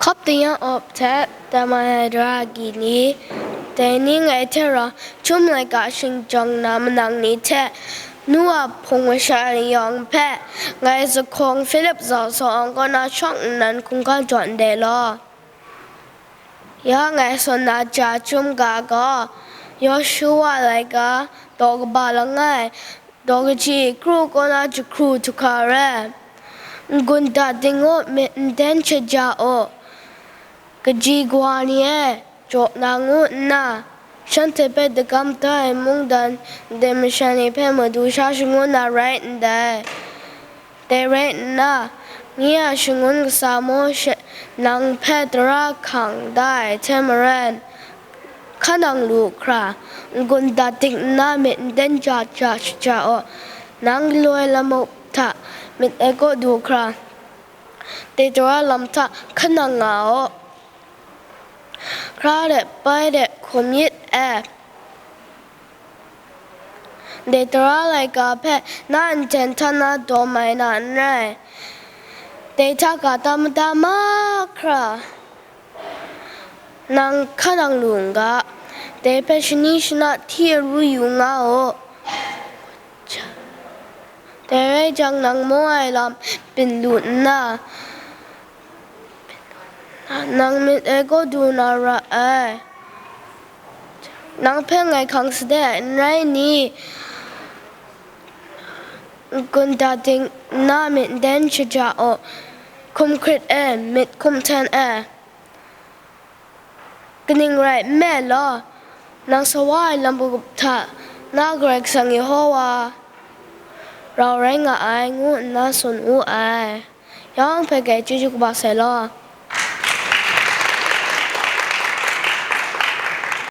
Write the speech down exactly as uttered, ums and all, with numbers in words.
Hkap dingyan awp hte tamai ai tara agyi ni, dai ni ngai hte rau chyum laika shing jang na manang ni hte, nu a hpung masha ni yawng hpe ngai zuphkawng Philip Zaw Sawng kaw na shawng nnan hkungga jaw ndai law. Ya ngai tsun na ja chyum ga gaw, Yawshuwa laika daw kaba langai, daw kaji kru kaw na jahkru htuhkra rai. N-gun dat ding u, myit n den shaja u. Kaji kawa ni e, jaw na ngu nna, shanhte hpe dagam da ai mungdan ndai masha ni hpe madu sha shangun na rai ndai. Dai rai nna, nye a shangun kasa Mawshe nang hpe tara hkang da ai hte maren, hkanang lu hkra, n-gun dat dik nna myit n den ja ja shaja u. Nang galaw ai lam hta myit e kaw du hkra, dai tara lam hta hkanang nga u. Hkra de, pai de, hkum yit ai. Dai tara laika hpe na nten hta na dawm ai na n rai. Dai hta ga ta mada mahkra, nang hkanang lu n ga. Dai hpe shani shana hti aru yu nga u. Dai rai jang, nang maw ai lam byin lu nna, nang myit e kaw du na ra ai. Nang hpe ngai hkang sade ai, n rai ni? N-gun dat dik nna myit n den shaja u, hkum hkrit e, myit hkum hten e. Kaning rai nme law, nang sa wa ai lam kagup hta na Karai Kasang Yehova rau rai nga ai, ngu nna tsun wu ai. Yawng hpe grai chyeju kaba sai law.